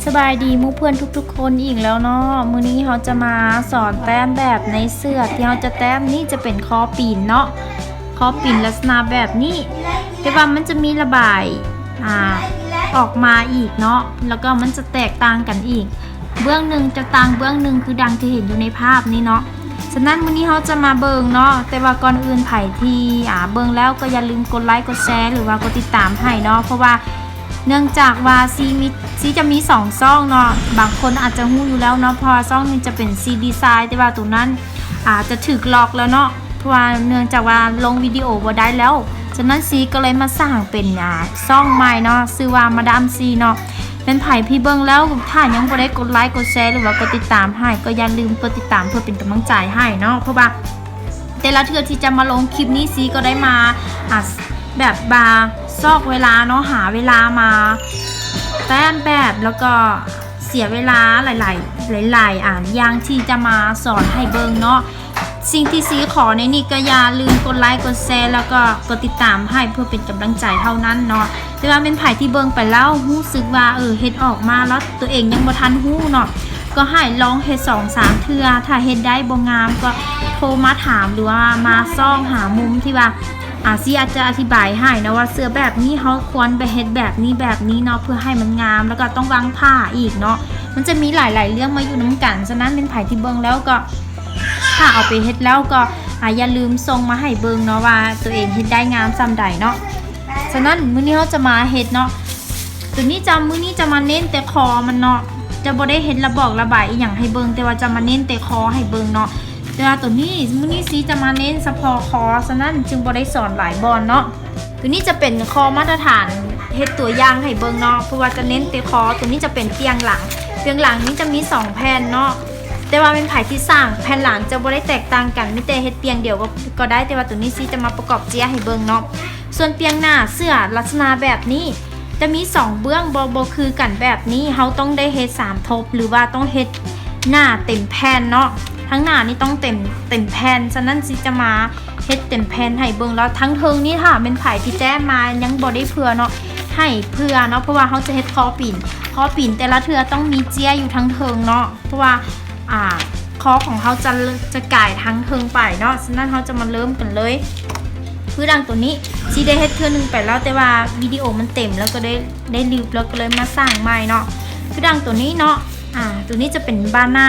ສະບາຍດີໝູ່ເພື່ອນທຸກໆຄົນອີກແລ້ວເນາະ. ມື້ນີ້ເຮົາຈະມາສອນແຕ້ມແບບໃນເສື້ອ ທີ່ເຮົາຈະແຕ້ມນີ້ຈະເປັນຄໍປີນເນາະ, ຄໍປີນລັກສະນະແບບນີ້ ແຕ່ວ່າມັນຈະມີລະບາຍ ອ່າ ອອກມາອີກເນາະ, ແລ້ວກໍມັນຈະແຕກຕ່າງກັນອີກ ເບື້ອງໜຶ່ງຈະຕ່າງເບື້ອງໜຶ່ງ ຄືດັ່ງທີ່ເຫັນຢູ່ໃນພາບນີ້ເນາະ. ສະນັ້ນມື້ນີ້ເຮົາຈະມາເບິ່ງເນາະ, ແຕ່ວ່າກ່ອນອື່ນໃຜທີ່ ອ່າ ເບິ່ງແລ້ວກໍຢ່າລືມກົດໄລກົດແຊ ຫຼືວ່າກົດຕິດຕາມໃຫ້ເນາະ, ເພາະວ່າເນື່ອງຈາກວ່າຊີມີ ຊີຈະມີສອງຊ່ອງເນາະ, ບາງຄົນອາດຈະຮູ້ຢູ່ແລ້ວເນາະ, ເພາະວ່າຊ່ອງໜຶ່ງຈະເປັນຊີດີໄຊ ແຕ່ວ່າໂຕນັ້ນ ອາດຈະຖືກລັອກແລ້ວເນາະ, ເພາະວ່າເນື່ອງຈາກວ່າລົງວິດີໂອບໍ່ໄດ້ແລ້ວ, ສະນັ້ນຊີກໍເລີຍມາສ້າງເປັນ ອາ ຊ່ອງໃໝ່ເນາະ, ຊື່ວ່າມາດາມຊີເນາະ. ແມ່ນໃຜທີ່ເບິ່ງແລ້ວ ຖ້າຍັງບໍ່ໄດ້ກົດໄລກົດແຊ ຫຼືວ່າກົດຕິດຕາມໃຫ້ ກໍຢ່າລືມກົດຕິດຕາມເພື່ອເປັນກຳລັງໃຈໃຫ້ເນາະ, ເພາະວ່າແຕ່ລະເທື່ອທີ່ຈະມາລົງຄລິບນີ້ ຊີກໍໄດ້ມາ ອາ ແບບວ່າຊອກເວລາເນາະ, ຫາເວລາມາແຕ້ມແບບ ແລ້ວກໍ ເສຍເວລາຫຼາຍໆ ຫຼາຍໆ ອັນ ຢ່າງທີ່ຈະມາສອນໃຫ້ເບິ່ງເນາະ. ສິ່ງທີ່ຊີຂໍໃນນີ້ກໍຢ່າລືມກົດໄລກົດແຊ ແລ້ວກໍກົດຕິດຕາມໃຫ້ເພື່ອເປັນກຳລັງໃຈເທົ່ານັ້ນເນາະ. ແຕ່ວ່າແມ່ນໃຜທີ່ເບິ່ງໄປແລ້ວຮູ້ສຶກວ່າ ເອີ ເຮັດອອກມາແລ້ວຕົວເອງຍັງບໍ່ທັນຮູ້ເນາະ, ກໍໃຫ້ລອງເຮັດສອງສາມເທື່ອ, ຖ້າເຮັດໄດ້ບໍ່ງາມກໍໂທມາຖາມ ຫຼືວ່າມາຊອກຫາມຸມທີ່ວ່າ ອາ ຊີອາດຈະອະທິບາຍໃຫ້ເນາະວ່າເສື້ອແບບນີ້ເຮົາຄວນໄປເຮັດແບບນີ້ແບບນີ້ເນາະ ເພື່ອໃຫ້ມັນງາມ, ແລ້ວກໍຕ້ອງວາງຜ້າອີກເນາະ. ມັນຈະມີຫຼາຍໆເລື່ອງມາຢູ່ນຳກັນ, ສະນັ້ນແມ່ນໃຜທີ່ເບິ່ງແລ້ວກໍ ຖ້າເອົາໄປເຮັດແລ້ວກໍ ອາ ຢ່າລືມສົ່ງມາໃຫ້ເບິ່ງເນາະວ່າຕົວເອງເຮັດໄດ້ງາມສ່ຳໃດເນາະ. ສະນັ້ນມື້ນີ້ເຮົາຈະມາເຮັດເນາະ, ໂຕນີ້ຈະ ມື້ນີ້ຈະມາເນັ້ນແຕ່ຄໍມັນເນາະ, ຈະບໍ່ໄດ້ເຮັດລະບອກລະບາຍອີ່ຫຍັງໃຫ້ເບິ່ງ, ແຕ່ວ່າຈະມາເນັ້ນແຕ່ຄໍໃຫ້ເບິ່ງເນາະ. ແຕ່ວ່າໂຕນີ້ ມື້ນີ້ຊີຈະມາເນັ້ນສະເພາະຄໍ, ສະນັ້ນຈຶ່ງບໍ່ໄດ້ສອນຫຼາຍບ່ອນເນາະ. ໂຕນີ້ຈະເປັນຄໍມາດຕະຖານ ເຮັດຕົວຢ່າງໃຫ້ເບິ່ງເນາະ, ເພາະວ່າຈະເນັ້ນແຕ່ຄໍ. ໂຕນີ້ຈະເປັນປ່ຽງຫຼັງ, ປ່ຽງຫຼັງນີ້ຈະມີສອງແຜ່ນເນາະ, ແຕ່ວ່າແມ່ນໃຜທີ່ສ້າງແຜ່ນຫຼັງຈະບໍ່ໄດ້ແຕກຕ່າງກັນ, ມີແຕ່ເຮັດປ່ຽງດຽວກໍ ກໍໄດ້, ແຕ່ວ່າໂຕນີ້ຊີຈະມາປະກອບເຈ້ຍໃຫ້ເບິ່ງເນາະ. ສ່ວນປ່ຽງໜ້າເສື້ອລັກສະນະແບບນີ້ ຈະມີສອງເບື້ອງ ບໍ່ ບໍ່ຄືກັນແບບນີ້, ເຮົາຕ້ອງໄດ້ເຮັດສາມທົບ ຫຼືວ່າຕ້ອງເຮັດໜ້າເຕັມແຜ່ນເນາະ. ທາງໜ້ານີ້ຕ້ອງເຕັມ ເຕັມແຜ່ນ, ສະນັ້ນຊີຈະມາເຮັດເຕັມແຜ່ນໃຫ້ເບິ່ງ. ແລ້ວທາງເທິງນີ້ ຖ້າແມ່ນໃຜທີ່ແຕ້ມມາຍັງບໍ່ໄດ້ເຜື່ອເນາະ ໃຫ້ເຜື່ອເນາະ, ເພາະວ່າເຮົາຈະເຮັດຄໍປີນ, ຄໍປີນແຕ່ລະເທື່ອຕ້ອງມີເຈ້ຍຢູ່ທາງເທິງເນາະ, ເພາະວ່າ ອາ ຄໍຂອງເຮົາຈະ ຈະກາຍທາງເທິງໄປເນາະ. ສະນັ້ນເຮົາຈະມາເລີ່ມກັນເລີຍ. ຄືດັ່ງໂຕນີ້ ຊີໄດ້ເຮັດເທື່ອໜຶ່ງໄປແລ້ວ, ແຕ່ວ່າວິດີໂອມັນເຕັມ ແລ້ວກໍໄດ້ ໄດ້ລືມ ແລ້ວກໍເລີຍມາສ້າງໃໝ່ເນາະ. ຄືດັ່ງໂຕນີ້ເນາະ, ອາ ໂຕນີ້ຈະເປັນບ່າໜ້າ,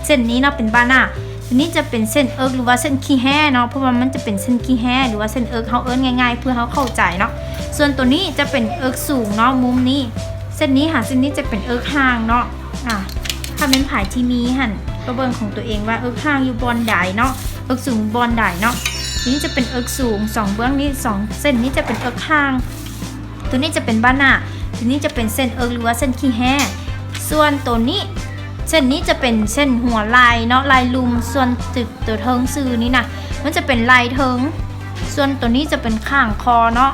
ເສັ້ນນີ້ເນາະເປັນບ່າໜ້າ, ໂຕນີ້ຈະເປັນເສັ້ນເອິກ ຫຼືວ່າເສັ້ນຂີ້ແຮ້ເນາະ, ເພາະວ່າມັນຈະເປັນເສັ້ນຂີ້ແຮ້ ຫຼືວ່າເສັ້ນເອິກ, ເຮົາເອີ້ນງ່າຍໆ ເພື່ອເຮົາເຂົ້າໃຈເນາະ. ສ່ວນໂຕນີ້ຈະເປັນເອິກສູງເນາະ, ມຸມນີ້ ເສັ້ນນີ້ຫາເສັ້ນນີ້ຈະເປັນເອິກຮ່າງເນາະ. ອາ ຖ້າແມ່ນໃຜທີ່ມີຫັ້ນ ກໍເບິ່ງຂອງຕົວເອງວ່າເອິກຮ່າງຢູ່ບ່ອນໃດເນາະ, ເອິກສູງບ່ອນໃດເນາະ. ນີ້ຈະເປັນເອິກສູງ, ສອງເບື້ອງນີ້ ສອງເສັ້ນນີ້ຈະເປັນເອິກຮ່າງ, ໂຕນີ້ຈະເປັນບ່າໜ້າ, ໂຕນີ້ຈະເປັນເສັ້ນເອິກ ຫຼືວ່າເສັ້ນຂີ້ແຮ້. ສ່ວນໂຕນີ້ ເສັ້ນນີ້ຈະເປັນເສັ້ນຫົວໄຫຼ່ເນາະ, ໄຫຼ່ລຸ່ມ, ສ່ວນໂຕ ໂຕເທິງຊື່ນີ້ນະ ມັນຈະເປັນໄຫຼ່ເທິງ. ສ່ວນໂຕນີ້ຈະເປັນຂ້າງຄໍເນາະ,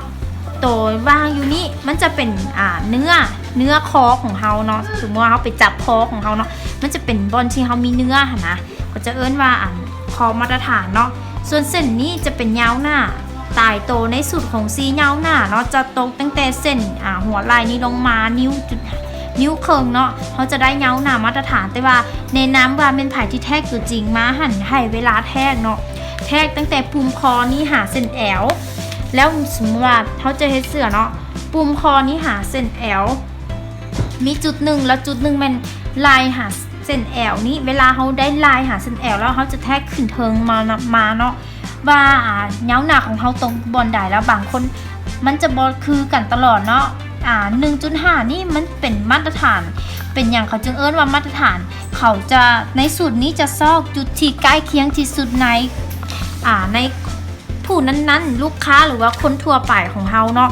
ໂຕວ່າງຢູ່ນີ້ມັນຈະເປັນ ອາ ເນື້ອ ເນື້ອຄໍຂອງເຮົາເນາະ. ສົມມຸດວ່າເຮົາໄປຈັບຄໍຂອງເຮົາເນາະ, ມັນຈະເປັນບ່ອນທີ່ເຮົາມີເນື້ອຫັ້ນນະ, ເຂົາຈະເອີ້ນວ່າ ອັນ ຄໍມາດຕະຖານເນາະ. ສ່ວນເສັ້ນນີ້ຈະເປັນຍາວໜ້າຕາຍໂຕໃນສູດຂອງຊີຍາວໜ້າເນາະ, ຈະຕົກຕັ້ງແຕ່ເສັ້ນ ອາ ຫົວໄຫຼ່ນີ້ລົງມາ ນິ້ວຈຸດ ນິ້ວເຄິ່ງເນາະ, ເຮົາຈະໄດ້ຍາວໜ້າມາດຕະຖານ. ແຕ່ວ່າແນະນຳວ່າແມ່ນໃຜທີ່ແທກຕົວຈິງມາຫັ້ນ ໃຫ້ເວລາແທກເນາະ, ແທກຕັ້ງແຕ່ປຸ່ມຄໍນີ້ຫາເສັ້ນແອວ. ແລ້ວສົມມຸດວ່າເຮົາຈະເຮັດເສື້ອເນາະ, ປຸ່ມຄໍນີ້ຫາເສັ້ນແອວ ມີຈຸດໜຶ່ງ ແລ້ວຈຸດໜຶ່ງແມ່ນໄລ່ຫາເສັ້ນແອວນີ້. ເວລາເຮົາໄດ້ໄລ່ຫາເສັ້ນແອວແລ້ວ ເຮົາຈະແທກຂຶ້ນເທິງມາ ມາເນາະ ວ່າ ອາ ຍາວໜ້າຂອງເຮົາຕົກບ່ອນໃດ. ແລ້ວບາງຄົນມັນຈະບໍ່ຄືກັນຕະຫຼອດເນາະ. ອາ ໜຶ່ງຈຸດຫ້ານີ້ມັນເປັນມາດຕະຖານ. ເປັນຫຍັງເຂົາຈຶ່ງເອີ້ນວ່າມາດຕະຖານ? ເຂົາຈະ ໃນສູດນີ້ຈະຊອກຈຸດທີ່ໃກ້ຄຽງທີ່ສຸດໃນ ອາ ໃນ ຜູ້ນັ້ນໆ ລູກຄ້າ ຫຼືວ່າຄົນທົ່ວໄປຂອງເຮົາເນາະ.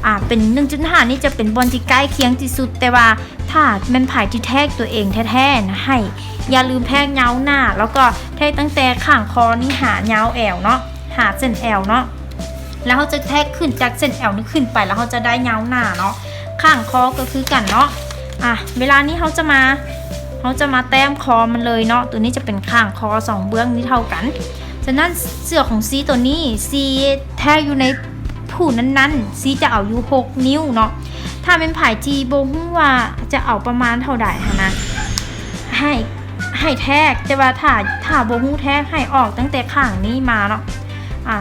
ອາ ເປັນໜຶ່ງຈຸດຫ້ານີ້ຈະເປັນບ່ອນທີ່ໃກ້ຄຽງທີ່ສຸດ, ແຕ່ວ່າຖ້າແມ່ນໃຜທີ່ແທກຕົວເອງແທ້ໆນະ ໃຫ້ຢ່າລືມແທກຍາວໜ້າ ແລ້ວກໍແທກຕັ້ງແຕ່ຂ້າງຄໍນີ້ຫາຍາວແອວເນາະ, ຫາເສັ້ນແອວເນາະ. ແລ້ວເຮົາຈະແທກຂຶ້ນຈາກເສັ້ນແອວນີ້ຂຶ້ນໄປ ແລ້ວເຮົາຈະໄດ້ຍາວໜ້າເນາະ. ຂ້າງຄໍກໍຄືກັນເນາະ. ອາ ເວລານີ້ເຮົາຈະມາ ເຮົາຈະມາແຕ້ມຄໍມັນເລີຍເນາະ. ໂຕນີ້ຈະເປັນຂ້າງຄໍສອງເບື້ອງທີ່ເທົ່າກັນ. ສະນັ້ນເສື້ອຂອງຊີໂຕນີ້ ຊີແທກຢູ່ໃນຜູ້ນັ້ນໆ ຊີຈະເອົາຢູ່ຫົກນິ້ວເນາະ. ແ ຖ້າແມ່ນໃຜທີ່ບໍ່ຮູ້ວ່າຈະເອົາປະມານເທົ່າໃດຫັ້ນນະ ໃຫ້ ໃຫ້ແທກ, ແຕ່ວ່າຖ້າ ຖ້າບໍ່ຮູ້ແທກ ໃຫ້ອອກຕັ້ງແຕ່ຂ້າງນີ້ມາເນາະ ອ່າ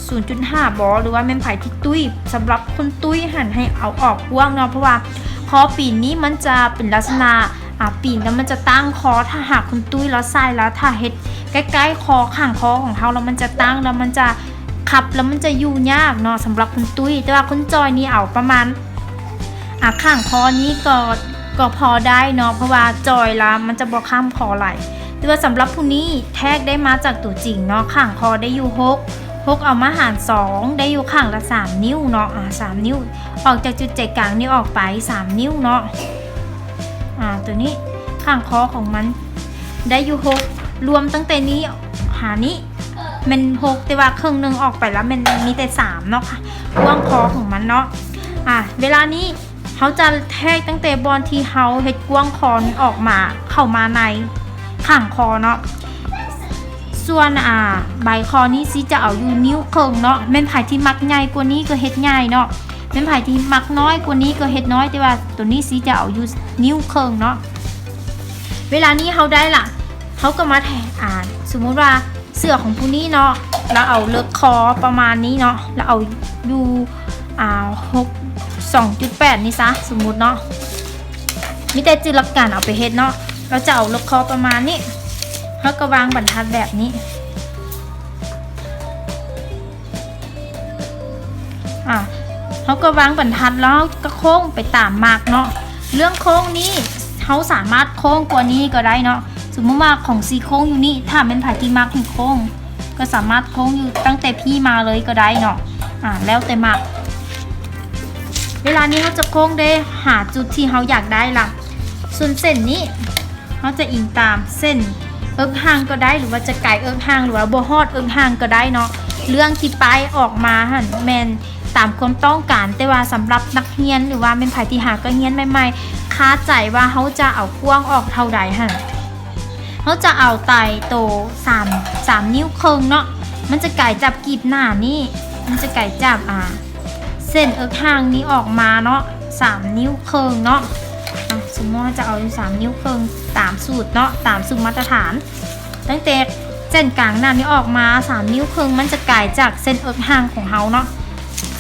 ສູນຈຸດຫ້າບໍ ຫຼືວ່າແມ່ນໃຜທີ່ຕຸ້ຍ, ສຳລັບຄົນຕຸ້ຍຫັ້ນໃຫ້ເອົາອອກກວ້າງເນາະ ເພາະວ່າຄໍປີນນີ້ມັນຈະເປັນລັກສະນະ ອ່າ ປີນແລ້ວມັນຈະຕັ້ງ, ຄໍຖ້າຫາກຄົນຕຸ້ຍແລ້ວໃສ່ແລ້ວ ຖ້າເຮັດໃກ້ໆຄໍ ຂ້າງຄໍຂອງເຮົາແລ້ວມັນຈະຕັ້ງ ແລ້ວມັນຈະ ຂັບແລ້ວມັນຈະຢູ່ຍາກເນາະ ສຳລັບຄົນຕຸ້ຍ. ແຕ່ວ່າຄົນຈ່ອຍນີ້ເອົາປະມານ ອ່າ ຂ້າງຄໍນີ້ກໍ ກໍພໍໄດ້ເນາະ ເພາະວ່າຈ່ອຍແລ້ວມັນຈະບໍ່ຄ້ຳຄໍຫຼາຍ. ແຕ່ວ່າສຳລັບຜູ້ນີ້ແທກໄດ້ມາຈາກຕົວຈິງເນາະ ຂ້າງຄໍໄດ້ຢູ່ຫົກ ຫົກເອົາມາຫານສອງ ໄດ້ຢູ່ຂ້າງລະສາມນິ້ວເນາະ ອ່າ ສາມນິ້ວ ອອກຈາກຈຸດໃຈກາງນີ້ອອກໄປສາມນິ້ວເນາະ. ອ່າ ຕົວນີ້ຂ້າງຄໍຂອງມັນໄດ້ຢູ່ຫົກ ລວມຕັ້ງແຕ່ນີ້ຫານີ້ແມ່ນຫົກ ແຕ່ວ່າເຄິ່ງໜຶ່ງອອກໄປແລ້ວແມ່ນມີແຕ່ສາມເນາະ ກວ້າງຄໍຂອງມັນເນາະ. ອ່າ ເວລານີ້ເຮົາຈະແທກຕັ້ງແຕ່ບ່ອນທີ່ເຮົາເຮັດກວ້າງຄໍນີ້ອອກມາ ເຂົ້າມາໃນຂ້າງຄໍເນາະ. ສ່ວນ ອ່າ ໃບຄໍນີ້ຊິຈະເອົາຢູ່ນິ້ວເຄິ່ງເນາະ ແມ່ນໃຜທີ່ມັກໃຫຍ່ກວ່ານີ້ກໍເຮັດໃຫຍ່ເນາະ ແມ່ນໃຜທີ່ມັກນ້ອຍກວ່ານີ້ກໍເຮັດນ້ອຍ ແຕ່ວ່າຕົວນີ້ຊິຈະເອົາຢູ່ນິ້ວເຄິ່ງເນາະ. ເວລານີ້ເຮົາໄດ້ລະ ເຮົາກໍມາແທ ອ່າ ສົມມຸດວ່າເສື້ອຂອງຜູ້ນີ້ເນາະ ລາວເອົາເລິກຄໍປະມານນີ້ເນາະ ລາວເອົາຢູ່ ອ່າ ຫົກ ສອງຈຸດແປດນີ້ຊະ ສົມມຸດເນາະ ມີແຕ່ຈື່ຫຼັກການເອົາໄປເຮັດເນາະ. ລາວຈະເອົາເລິກຄໍປະມານນີ້ ເຮົາກໍວາງບັນທັດແບບນີ້ ອ່າ ເຮົາກໍວາງບັນທັດແລ້ວເຮົາກໍໂຄ້ງໄປຕາມມັກເນາະ. ເລື່ອງໂຄ້ງນີ້ເຮົາສາມາດໂຄ້ງກວ່ານີ້ກໍໄດ້ເນາະ ສົມມຸດວ່າຂອງຊີໂຄ້ງຢູ່ນີ້ ຖ້າແມ່ນໃຜທີ່ມັກໃຫ້ໂຄ້ງ ກໍສາມາດໂຄ້ງຢູ່ຕັ້ງແຕ່ພີ້ມາເລີຍກໍໄດ້ເນາະ ອ່າ ແລ້ວແຕ່ມັກ. ເວລານີ້ເຮົາຈະໂຄ້ງໄດ້ຫາຈຸດທີ່ເຮົາຢາກໄດ້ລະ ສ່ວນເສັ້ນນີ້ ເຮົາຈະອີງຕາມເສັ້ນເອິກຫ່າງກໍໄດ້ ຫຼືວ່າຈະໄກເອິກຫ່າງ ຫຼືວ່າບໍ່ຮອດເອິກຫ່າງກໍໄດ້ເນາະ. ເລື່ອງທີ່ປ້າຍອອກມາຫັ້ນແມ່ນຕາມຄວາມຕ້ອງການ ແຕ່ວ່າສຳລັບນັກຮຽນ ຫຼືວ່າແມ່ນໃຜທີ່ຫາກໍຮຽນໃໝ່ໆ ຄາໃຈວ່າເຮົາຈະເອົາກວ້າງອອກເທົ່າໃດຫັ້ນ ເຮົາຈະເອົາໄຕໂຕສາມ ສາມນິ້ວເຄິ່ງເນາະ ມັນຈະໄກຈາກກີບໜ້ານີ້ ມັນຈະໄກຈາກ ອ່າ ເສັ້ນເອິກຫ່າງນີ້ອອກມາເນາະ ສາມນິ້ວເຄິ່ງເນາະ. ອ່າ ສົມມຸດເຮົາຈະເອົາຢູ່ສາມນິ້ວເຄິ່ງ ຕາມສູດເນາະ ຕາມສູດມາດຕະຖານ ຕັ້ງແຕ່ເສັ້ນກາງໜ້ານີ້ອອກມາສາມນິ້ວເຄິ່ງ ມັນຈະໄກຈາກເສັ້ນເອິກຫ່າງຂອງເຮົາເນາະ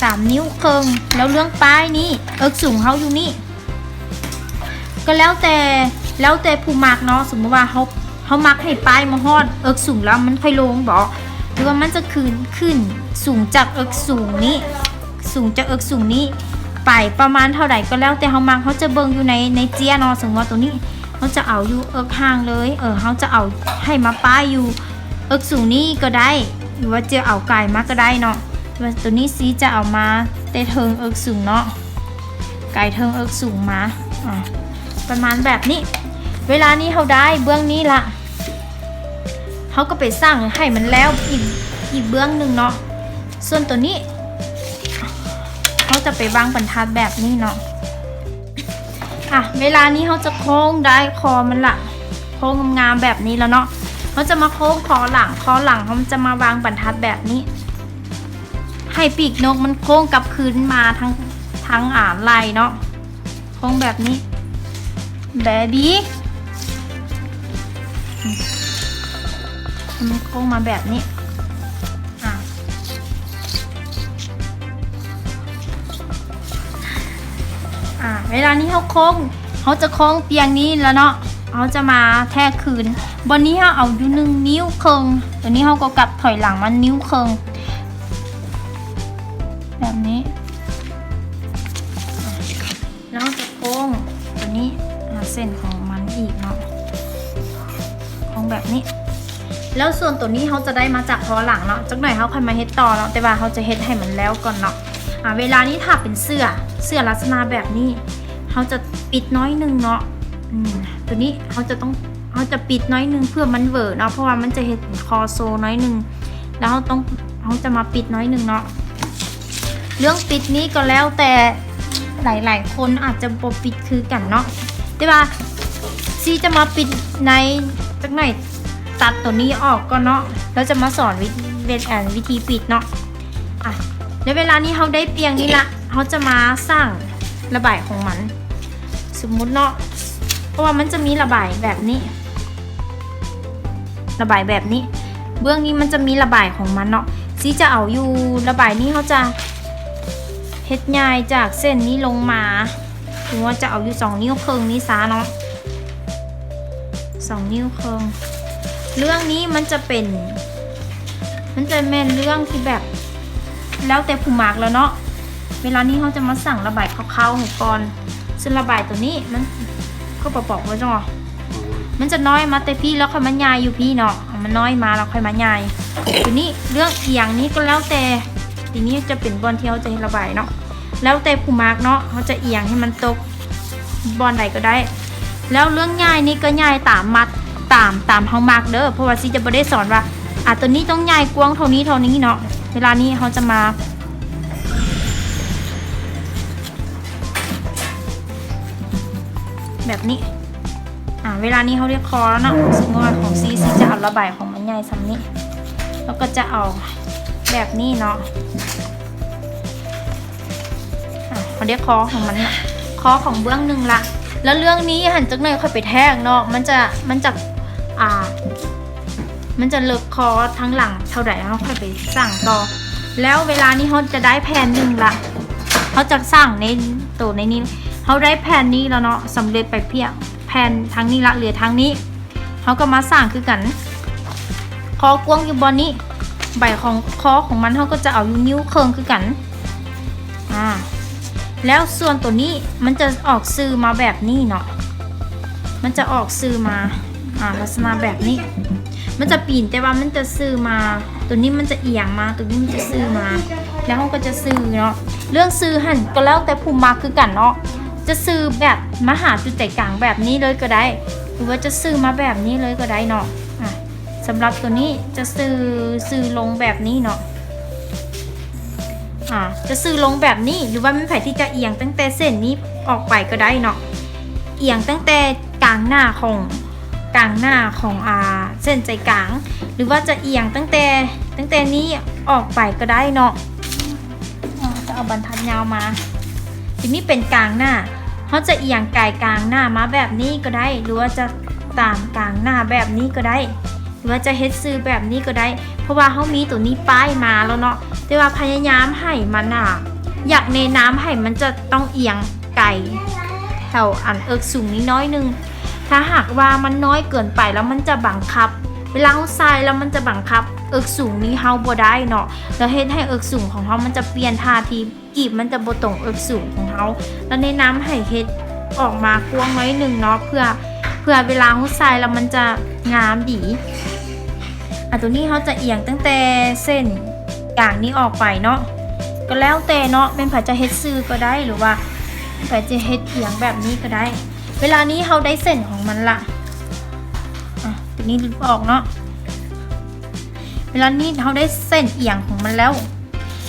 ສາມນິ້ວເຄິ່ງ. ແລ້ວເລື່ອງປ້າຍນີ້ ເອິກສູງເຮົາຢູ່ນີ້ ກໍແລ້ວແຕ່ ແລ້ວແຕ່ຜູ້ມັກເນາະ ສົມມຸດວ່າເຮົາ ເຮົາມັກໃຫ້ປ້າຍມາຮອດເອິກສູງແລ້ວມັນຄ່ອຍລົງບໍ ຫຼືວ່າມັນຈະຂຶ້ນ ຂຶ້ນສູງຈາກເອິກສູງນີ້ ສູງຈາກເອິກສູງນີ້ໄປປະມານເທົ່າໃດ ກໍແລ້ວແຕ່ເຮົາມັກ. ເຮົາຈະເບິ່ງຢູ່ໃນ ໃນເຈ້ຍເນາະ ສົມມຸດວ່າຕົວນີ້ເຮົາຈະເອົາຢູ່ເອິກຫ່າງເລີຍ ເອີ ເຮົາຈະເອົາໃຫ້ມາປ້າຍຢູ່ເອິກສູງນີ້ກໍໄດ້ ຫຼືວ່າຈະເອົາໄກມາກໍໄດ້ເນາະ ວ່າຕົວນີ້ຊິຈະເອົາມາແຕ່ເທິງເອິກສູງເນາະ ໄກເທິງເອິກສູງມາ ອ່າ ປະມານແບບນີ້. ເວລານີ້ເຮົາໄດ້ເບື້ອງນີ້ລະ ເຮົາກໍໄປສ້າງໃຫ້ມັນແລ້ວອີກ ອີກເບື້ອງໜຶ່ງເນາະ. ສ່ວນຕົວນີ້ ເຮົາຈະໄປວາງບັນທັດແບບນີ້ເນາະ. ອ່ະ ເວລານີ້ເຮົາຈະໂຄ້ງໄດ້ຄໍມັນລະ ໂຄ້ງງາມໆແບບນີ້ແລ້ວເນາະ. ເຮົາຈະມາໂຄ້ງຄໍຫຼັງ ຄໍຫຼັງເຮົາຈະມາວາງບັນທັດແບບນີ້ ໃຫ້ປີກນົກມັນໂຄ້ງກັບຄືນມາທາງ ທາງ ອ່າ ໄຫຼ່ເນາະ. ໂຄ້ງແບບນີ້ ເບບີ ໃຫ້ມັນໂຄ້ງມາແບບນີ້ ອ່າ ອ່າ ເວລານີ້ເຮົາໂຄ້ງ ເຮົາຈະໂຄ້ງປ່ຽງນີ້ແລ້ວເນາະ ເຮົາຈະມາແທກຄືນ. ບ່ອນນີ້ເຮົາເອົາຢູ່ໜຶ່ງນິ້ວເຄິ່ງ ຕົວນີ້ເຮົາກໍກັບຖອຍຫຼັງມານິ້ວເຄິ່ງ ແບບນີ້. ແລ້ວເຮົາຈະໂຄ້ງຕົວນີ້ຫາເສັ້ນຂອງມັນອີກເນາະ ໂຄ້ງແບບນີ້. ແລ້ວສ່ວນຕົວນີ້ເຮົາຈະໄດ້ມາຈາກຄໍຫຼັງເນາະ ຈັກໜ້ອຍເຮົາຄ່ອຍມາເຮັດຕໍ່ເນາະ ແຕ່ວ່າເຮົາຈະເຮັດໃຫ້ມັນແລ້ວກ່ອນເນາະ. ອ່າ ເວລານີ້ຖ້າເປັນເສື້ອ ເສື້ອລັກສະນະແບບນີ້ ເຮົາຈະປິດໜ້ອຍໜຶ່ງເນາະ ອືມ ຕົວນີ້ເຮົາຈະຕ້ອງ ເຮົາຈະປິດໜ້ອຍໜຶ່ງເພື່ອມັນເຫວີເນາະ ເພາະວ່າມັນຈະເຮັດເປັນຄໍໂຊໜ້ອຍໜຶ່ງ ແລ້ວເຮົາຕ້ອງ ເຮົາຈະມາປິດໜ້ອຍໜຶ່ງເນາະ. ເລື່ອງປິດນີ້ກໍແລ້ວແຕ່ ຫຼາຍໆຄົນອາດຈະບໍ່ປິດຄືກັນເນາະ ແຕ່ວ່າຊີຈະມາປິດໃນ ຈັກໜ້ອຍຕັດຕົວນີ້ອອກກ່ອນເນາະ ແລ້ວຈະມາສອນວິ ວິ ອັນ ວິທີປິດເນາະ. ອ່ະ ໃນເວລານີ້ເຮົາໄດ້ປ່ຽງນີ້ລະ ເຮົາຈະມາສ້າງ ລະບາຍຂອງມັນ. ສົມມຸດເນາະ ເພາະວ່າມັນຈະມີລະບາຍແບບນີ້ ລະບາຍແບບນີ້ ເບື້ອງນີ້ມັນຈະມີລະບາຍຂອງມັນເນາະ. ຊີຈະເອົາຢູ່ລະບາຍນີ້ ເຮົາຈະເຮັດຍ່າຍຈາກເສັ້ນນີ້ລົງມາ ຫຼືວ່າຈະເອົາຢູ່ສອງນິ້ວເຄິ່ງນີ້ຊະເນາະ ສອງນິ້ວເຄິ່ງ. ເລື່ອງນີ້ມັນຈະເປັນ ມັນຈະແມ່ນເລື່ອງທີ່ແບບ ແລ້ວແຕ່ຜູ້ມັກແລ້ວເນາະ. ເວລານີ້ເຮົາຈະມາສ້າງລະບາຍຄ່າວໆໃຫ້ກ່ອນ. ເສັ້ນລະບາຍໂຕນີ້ມັນ ຄືປະປອກວ່າຈັ່ງ ມັນຈະນ້ອຍມາແຕ່ພີ້ ແລ້ວຄ່ອຍມາຍ່າຍຢູ່ພີ້ເນາະ. ເອົາມັນນ້ອຍມາແລ້ວຄ່ອຍມາຍ່າຍ. ໂຕນີ້ເລື່ອງອຽງນີ້ກໍແລ້ວແຕ່ ທີນີ້ຈະເປັນບ່ອນທີ່ເຮົາຈະເຮັດລະບາຍເນາະ ແລ້ວແຕ່ຜູ້ມັກເນາະ ເຮົາຈະອຽງໃຫ້ມັນຕົກບ່ອນໃດກໍໄດ້. ແລ້ວເລື່ອງຍ່າຍນີ້ກໍຍ່າຍຕາມມັດ ຕາມ ຕາມເຮົາມັກເດີ ເພາະວ່າຊີຈະບໍ່ໄດ້ສອນວ່າ ອາ ໂຕນີ້ຕ້ອງຍ່າຍກວ້າງເທົ່ານີ້ເທົ່ານີ້ເນາະ. ເວລານີ້ເຮົາຈະມາ ແບບນີ້ ອາ ເວລານີ້ເຮົາໄດ້ຄໍແລ້ວເນາະ. ສົມມຸດວ່າຂອງຊີ ຊີຈະເອົາລະບາຍຂອງມັນໃຫຍ່ສ່ຳນີ້ ແລ້ວກໍຈະເອົາແບບນີ້ເນາະ. ອາ ເຮົາໄດ້ຄໍຂອງມັນ ຄໍຂອງເບື້ອງໜຶ່ງລະ. ແລ້ວເລື່ອງນີ້ຫັ້ນ ຈັກໜ້ອຍຄ່ອຍໄປແທກເນາະ ມັນຈະ ມັນຈະ ອາ ມັນຈະເລິກຄໍທາງຫຼັງເທົ່າໃດ ເຮົາຄ່ອຍໄປສ້າງຕໍ່. ແລ້ວເວລານີ້ເຮົາຈະໄດ້ແຜ່ນໜຶ່ງລະ ເຮົາຈະສ້າງໃນໂຕໃນນີ້ ເຮົາໄດ້ແຜ່ນນີ້ແລ້ວເນາະ ສຳເລັດໄປພຽບ ແຜ່ນທາງນີ້ລະ ເຫຼືອທາງນີ້ ເຮົາກໍມາສ້າງຄືກັນ. ຄໍກວ້າງຢູ່ບ່ອນນີ້ ໃບຂອງ ຄໍຂອງມັນ ເຮົາກໍຈະເອົາຢູ່ນິ້ວເຄິ່ງຄືກັນ. ອາ ແລ້ວສ່ວນໂຕນີ້ມັນຈະອອກຊື່ມາແບບນີ້ເນາະ ມັນຈະອອກຊື່ມາ ອາ ລັກສະນະແບບນີ້ ມັນຈະປີນ ແຕ່ວ່າມັນຈະຊື່ມາ ໂຕນີ້ມັນຈະອຽງມາ ໂຕນີ້ມັນຈະຊື່ມາ ແລ້ວເຮົາກໍຈະຊື່ເນາະ. ເລື່ອງຊື່ຫັ້ນກໍແລ້ວແຕ່ຜູ້ມັກຄືກັນເນາະ ຈະຊື່ແບບມາຫາຈຸດໃຈກາງແບບນີ້ເລີຍກໍໄດ້ ຫຼືວ່າຈະຊື່ມາແບບນີ້ເລີຍກໍໄດ້ເນາະ. ອາ ສຳລັບໂຕນີ້ຈະຊື່ ຊື່ລົງແບບນີ້ເນາະ ອາ ຈະຊື່ລົງແບບນີ້ ຫຼືວ່າແມ່ນໃຜທີ່ຈະອຽງຕັ້ງແຕ່ເສັ້ນນີ້ອອກໄປກໍໄດ້ເນາະ ອຽງຕັ້ງແຕ່ກາງໜ້າຂອງ ກາງໜ້າຂອງ ອາ ເສັ້ນໃຈກາງ ຫຼືວ່າຈະອຽງຕັ້ງແຕ່ ຕັ້ງແຕ່ນີ້ອອກໄປກໍໄດ້ເນາະ. ອາ ຈະເອົາບັນທັດຍາວມາ ທີນີ້ເປັນກາງໜ້າ ເຮົາຈະອຽງກາຍກາງໜ້າມາແບບນີ້ກໍໄດ້ ຫຼືວ່າຈະຕາມກາງໜ້າແບບນີ້ກໍໄດ້ ຫຼືວ່າຈະເຮັດຊື່ແບບນີ້ກໍໄດ້ ເພາະວ່າເຮົາມີໂຕນີ້ປ້າຍມາແລ້ວເນາະ. ແຕ່ວ່າພະຍາຍາມໃຫ້ມັນ ອາ ຢາກແນະນຳໃຫ້ມັນຈະຕ້ອງອຽງໄກແຖວອັນເອິກສູງນີ້ໜ້ອຍໜຶ່ງ. ຖ້າຫາກວ່າມັນນ້ອຍເກີນໄປແລ້ວມັນຈະບັງຄັບ ເວລາເຮົາໃສ່ແລ້ວມັນຈະບັງຄັບເອິກສູງນີ້ເຮົາບໍ່ໄດ້ເນາະ ແລ້ວເຮັດໃຫ້ເອິກສູງຂອງເຮົາມັນຈະປ່ຽນທ່າທີ ກີບມັນຈະບໍ່ຕົງເອິກສູງຂອງເຮົາ ແລ້ວແນະນຳໃຫ້ເຮັດອອກມາກວ້າງໜ້ອຍໜຶ່ງເນາະ ເພື່ອ ເພື່ອເວລາເຮົາໃສ່ແລ້ວມັນຈະງາມດີ. ອາ ໂຕນີ້ເຮົາຈະອຽງຕັ້ງແຕ່ເສັ້ນກາງນີ້ອອກໄປເນາະ ກໍແລ້ວແຕ່ເນາະ ແມ່ນໃຜຈະເຮັດຊື່ກໍໄດ້ ຫຼືວ່າໃຜຈະເຮັດອຽງແບບນີ້ກໍໄດ້. ເວລານີ້ເຮົາໄດ້ເສັ້ນຂອງມັນລະ ອາ ໂຕນີ້ອອກເນາະ. ເວລານີ້ເຮົາໄດ້ເສັ້ນອຽງຂອງມັນແລ້ວ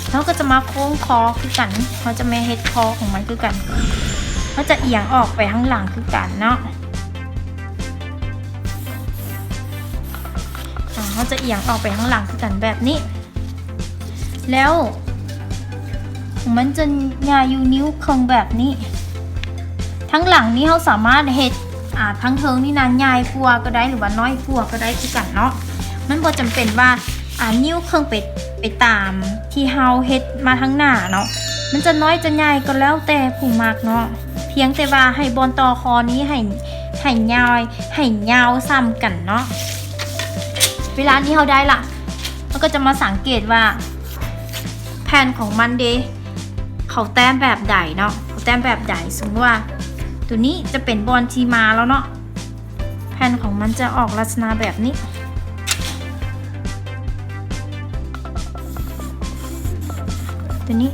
ເຮົາກໍຈະມາໂຄ້ງຄໍຄືກັນ ເຮົາຈະມາເຮັດຄໍຂອງມັນຄືກັນ ເຮົາຈະອຽງອອກໄປທາງຫຼັງຄືກັນເນາະ ອາ ເຮົາຈະອຽງອອກໄປທາງຫຼັງຄືກັນແບບນີ້ ແລ້ວມັນຈະຍາວຢູ່ນິ້ວເຄິ່ງແບບນີ້. ທາງຫຼັງນີ້ເຮົາສາມາດເຮັດ ອາ ທາງເທິງນີ້ນະ ໃຫຍ່ກວ່າກໍໄດ້ ຫຼືວ່ານ້ອຍກວ່າກໍໄດ້ຄືກັນເນາະ ມັນບໍ່ຈຳເປັນວ່າ ອາ ນິ້ວເຄິ່ງໄປ ໄປຕາມທີ່ເຮົາເຮັດມາທາງໜ້າເນາະ ມັນຈະນ້ອຍຈະໃຫຍ່ກໍແລ້ວແຕ່ຜູ້ມັກເນາະ ພຽງແຕ່ວ່າໃຫ້ບ່ອນຕໍ່ຄໍນີ້ໃຫ້ ໃຫ້ຍາວ ໃຫ້ຍາວສ່ຳກັນເນາະ. ເວລານີ້ເຮົາໄດ້ລະ ເຮົາກໍຈະມາສັງເກດວ່າແຜ່ນຂອງມັນເດ ເຂົາແຕ້ມແບບໃດເນາະ ເຂົາແຕ້ມແບບໃດ. ສົມມຸດວ່າໂຕນີ້ຈະເປັນບ່ອນທີ່ມາແລ້ວເນາະ ແຜ່ນຂອງມັນຈະອອກລັກສະນະແບບນີ້ ໂຕນີ້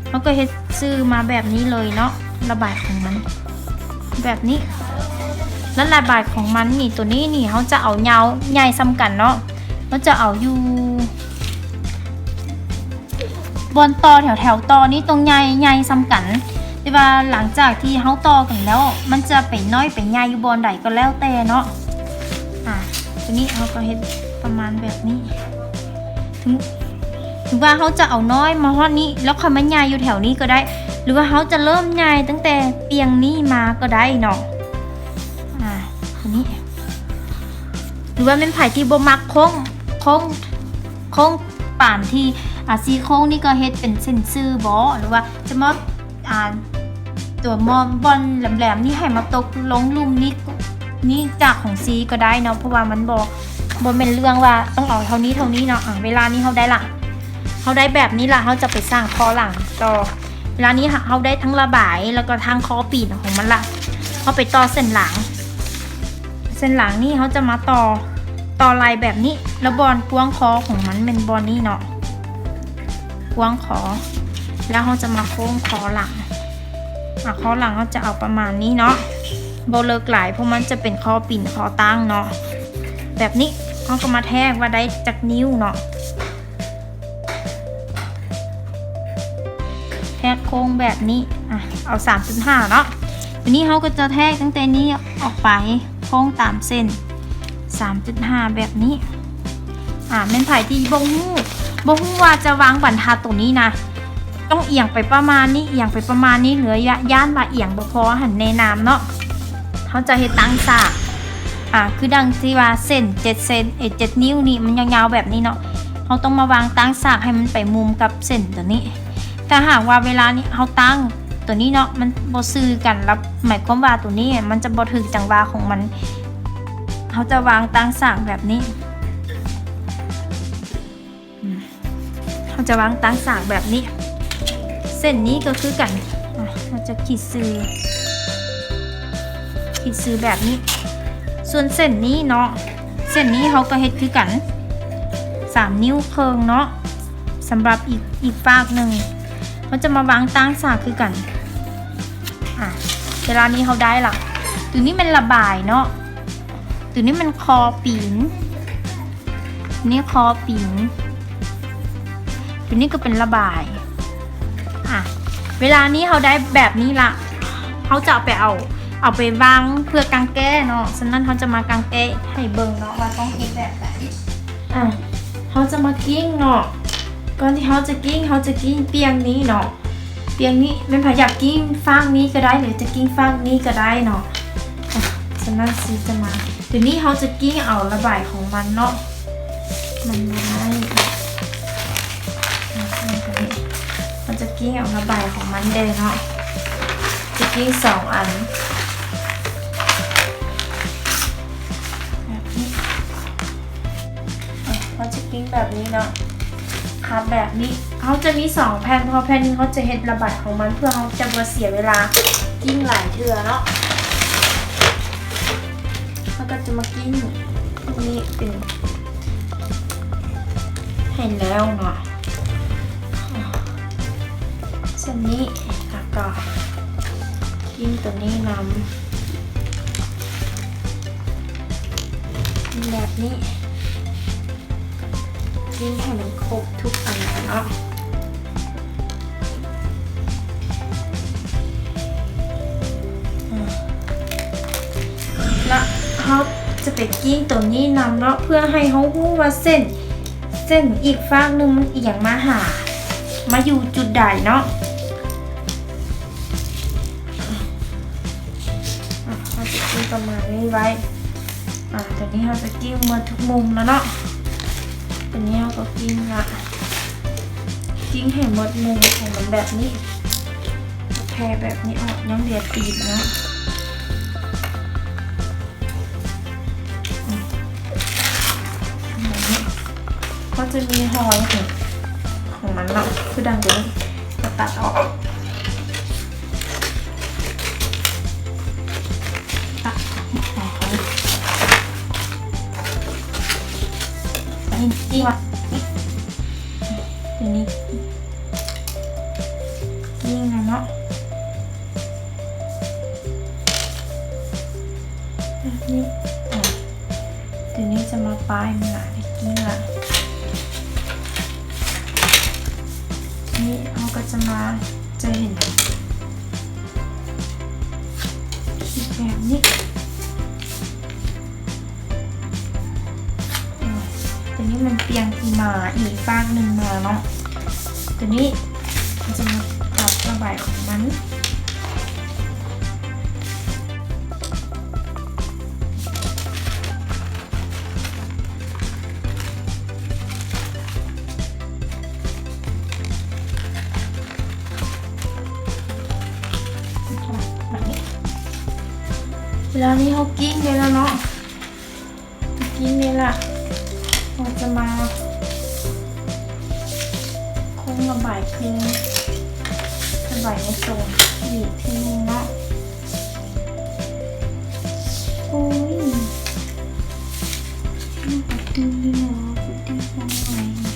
ເຮົາກໍເຮັດຊື່ມາແບບນີ້ເລີຍເນາະ ລະບາຍຂອງມັນແບບນີ້ ແລ້ວລະບາຍຂອງມັນນີ້ ໂຕນີ້ນີ້ ເຮົາຈະເອົາຍາວໃຫຍ່ສ່ຳກັນເນາະ ເຮົາຈະເອົາຢູ່ ບ່ອນຕໍ່ແຖວໆຕໍ່ນີ້ຕ້ອງໃຫຍ່ ໃຫຍ່ສ່ຳກັນ ແຕ່ວ່າຫຼັງຈາກທີ່ເຮົາຕໍ່ກັນແລ້ວ ມັນຈະໄປນ້ອຍໄປໃຫຍ່ຢູ່ບ່ອນໃດກໍແລ້ວແຕ່ເນາະ. ອາ ທີນີ້ເຮົາກໍເຮັດປະມານແບບນີ້ ເຖິງ ເຖິງວ່າເຮົາຈະເອົານ້ອຍມາຮອດນີ້ ແລ້ວຄ່ອຍມາໃຫຍ່ຢູ່ແຖວນີ້ກໍໄດ້ ຫຼືວ່າເຮົາຈະເລີ່ມໃຫຍ່ຕັ້ງແຕ່ປ່ຽງນີ້ມາກໍໄດ້ເນາະ ອາ ນີ້ ຫຼືວ່າແມ່ນໃຜທີ່ບໍ່ມັກໂຄ້ງ ໂຄ້ງ ໂຄ້ງປານທີ່ ອາ ສີ່ໂຄ້ງນີ້ກໍເຮັດເປັນເສັ້ນຊື່ບໍ ຫຼືວ່າຈະມາ ອາ ຕົວມອນບ່ອນແຫຼມໆນີ້ໃຫ້ມາຕົກລົງລຸ່ມນີ້ ນີ້ຈາກຂອງຊີກໍໄດ້ເນາະ ເພາະວ່າມັນບໍ່ ບໍ່ແມ່ນເລື່ອງວ່າຕ້ອງເອົາເທົ່ານີ້ເທົ່ານີ້ເນາະ. ອາ ເວລານີ້ເຮົາໄດ້ລະ ເຮົາໄດ້ແບບນີ້ລະ ເຮົາຈະໄປສ້າງຄໍຫຼັງຕໍ່. ເວລານີ້ເຮົາໄດ້ທັງລະບາຍ ແລ້ວກໍທັງຄໍປີນຂອງມັນລະ ເຮົາໄປຕໍ່ເສັ້ນລາງ. ເສັ້ນລາງນີ້ເຮົາຈະມາຕໍ່ ຕໍ່ໄລ່ແບບນີ້ ແລ້ວບ່ອນກວ້າງຄໍຂອງມັນແມ່ນບ່ອນນີ້ເນາະ ກວ້າງຄໍ ແລ້ວເຮົາຈະມາໂຄ້ງຄໍຫຼັງ. ອາ ຄໍຫຼັງເຮົາຈະເອົາປະມານນີ້ເນາະ ບໍ່ເລິກຫຼາຍ ເພາະມັນຈະເປັນຄໍປີນຄໍຕັ້ງເນາະ. ແບບນີ້ເຮົາກໍມາແທກວ່າໄດ້ຈັກນິ້ວເນາະ ແທກໂຄ້ງແບບນີ້ ອາ ເອົາສາມຈຸດຫ້າເນາະ. ທີນີ້ເຮົາກໍຈະແທກຕັ້ງແຕ່ນີ້ອອກໄປ ໂຄ້ງຕາມເສັ້ນສາມຈຸດຫ້າແບບນີ້. ອາ ແມ່ນໃຜທີ່ບໍ່ຮູ້ ບໍ່ຮູ້ວ່າຈະວາງບັນທັດຕົງນີ້ນະ ຕ້ອງອຽງໄປປະມານນີ້ ອຽງໄປປະມານນີ້ ຫຼື ຢ້ານວ່າອຽງບໍ່ພໍຫັ້ນ ແນະນຳເນາະ ເຮົາຈະເຮັດຕັ້ງສາກ ອາ ຄືດັ່ງທີ່ວ່າເສັ້ນເຈັດເສັ້ນ ເອີ ເຈັດນິ້ວນີ້ ມັນຍາວໆແບບນີ້ເນາະ ເຮົາຕ້ອງມາວາງຕັ້ງສາກໃຫ້ມັນໄປມຸມກັບເສັ້ນຕົວນີ້. ຖ້າຫາກວ່າເວລານີ້ເຮົາຕັ້ງຕົວນີ້ເນາະ ມັນບໍ່ຊື່ກັນ ລະໝາຍຄວາມວ່າຕົວນີ້ມັນຈະບໍ່ຖືກຈັງຫວະຂອງມັນ. ເຮົາຈະວາງຕັ້ງສາກແບບນີ້ ເຮົາຈະວາງຕັ້ງສາກແບບນີ້. ເສັ້ນນີ້ກໍຄືກັນ ອາ ເຮົາຈະຂີດຊື່ ຂີດຊື່ແບບນີ້. ສ່ວນເສັ້ນນີ້ເນາະ ເສັ້ນນີ້ເຮົາກໍເຮັດຄືກັນ ສາມນິ້ວເຄິ່ງເນາະ. ສຳລັບອີກ ອີກຟາກໜຶ່ງ ເຮົາຈະມາວາງຕັ້ງສາກຄືກັນ. ອາ ເວລານີ້ເຮົາໄດ້ລະ ຕົວນີ້ແມ່ນລະບາຍເນາະ ຕົວນີ້ແມ່ນຄໍປີນ ນີ້ຄໍປີນ ຕົວນີ້ກໍເປັນລະບາຍ. ອາ ເວລານີ້ເຮົາໄດ້ແບບນີ້ລະ ເຮົາຈະເອົາໄປ ເອົາ ເອົາໄປວາງເພື່ອກາງແກ້ເນາະ. ສະນັ້ນເຮົາຈະມາກາງແກ້ໃຫ້ເບິ່ງເນາະວ່າຕ້ອງເຮັດແບບໃດ. ອາ ເຮົາຈະມາກິ້ງເນາະ ກ່ອນທີ່ເຮົາຈະກິ້ງ ເຮົາຈະກິ້ງປ່ຽງນີ້ເນາະ. ປ່ຽງນີ້ ແມ່ນໃຜຢາກກິ້ງຟາກນີ້ກໍໄດ້ ຫຼືຈະກິ້ງຟາກນີ້ກໍໄດ້ເນາະ. ອາ ສະນັ້ນຊີຈະມາ ຕົວນີ້ເຮົາຈະກິ້ງເອົາລະບາຍຂອງມັນເນາະ ມັນບໍ່ໄດ້ ອາ ຕົວນີ້ ເຮົາຈະກິ້ງເອົາລະບາຍຂອງມັນເດ້ເນາະ ຈະກິ້ງສອງອັນແບບນີ້. ເຮົາຈະກິ້ງແບບນີ້ເນາະ ພັບແບບນີ້. ເຮົາຈະມີສອງແຜ່ນ ເພາະແຜ່ນໜຶ່ງເຮົາຈະເຮັດລະບາຍຂອງມັນ ເພື່ອເຮົາຈະບໍ່ເສຍເວລາກິ້ງຫຼາຍເທື່ອເນາະ. ເຮົາກໍຈະມາກິ້ງນີ້ເປັນໃຫ້ແລ້ວເນາະ ເຊັ່ນນີ້ ແລ້ວກໍກິ້ງຕົວນີ້ນຳ ແບບນີ້ ກິ້ງໃຫ້ມັນຄົບທຸກອັນເນາະ. ອາ ລະເຮົາຈະໄປກິ້ງຕົວນີ້ນຳເນາະ ເພື່ອໃຫ້ເຮົາຮູ້ວ່າເສັ້ນ ເສັ້ນອີກຟາກໜຶ່ງມັນອຽງມາຫາ ມາຢູ່ຈຸດໃດເນາະ. ອາ ເຮົາຈະກິ້ງປະມານນີ້ໄວ້. ອາ ຕົວນີ້ເຮົາຈະກິ້ງໝົດທຸກມຸມແລ້ວເນາະ. ຕົວນີ້ເຮົາກໍກິ້ງລະ ກິ້ງໃຫ້ໝົດມຸມຂອງມັນແບບນີ້ ແຜ່ແບບນີ້ອອກ ຍັງເຫຼືອຕີນເນາະ. ອາ ແບບນີ້ ເຮົາຈະມີຮອຍຂອງ ຂອງມັນເນາະ ຄືດັ່ງຕົວນີ້ ກໍຕັດອອກ. ນີ້ ນີ້ວ່າ ນີ້ ຕົວນີ້ຍິງແລ້ວເນາະ ນີ້ ອາ ຕົວນີ້ຈະມາປ້າຍມັນລະ ໄດ້ກິ້ງລະ. ນີ້ເຮົາກໍຈະມາ ຈະເຫັນ ແບບນີ້ ອາ ຕົວນີ້ມັນປ່ຽງທີ່ມາອີກຟາກໜຶ່ງມາເນາະ. ຕົວນີ້ຈະມາຕັດລະບ ຂາຍຂອງມັນ. ແບບນີ້ ເວລານີ້ເຮົາກິ້ງໄດ້ແລ້ວເນາະ. ກິ້ງນີ້ລະ ເຮົາຈະມາຄົງລະບາຍຄືນ ລະບາຍໃນໂຊນອີກເທື່ອໜຶ່ງເນາະ. ໂອ້ຍ ໜ້າກະຕື້ເນາະ ກະຕື້ຂອງໃໝ່.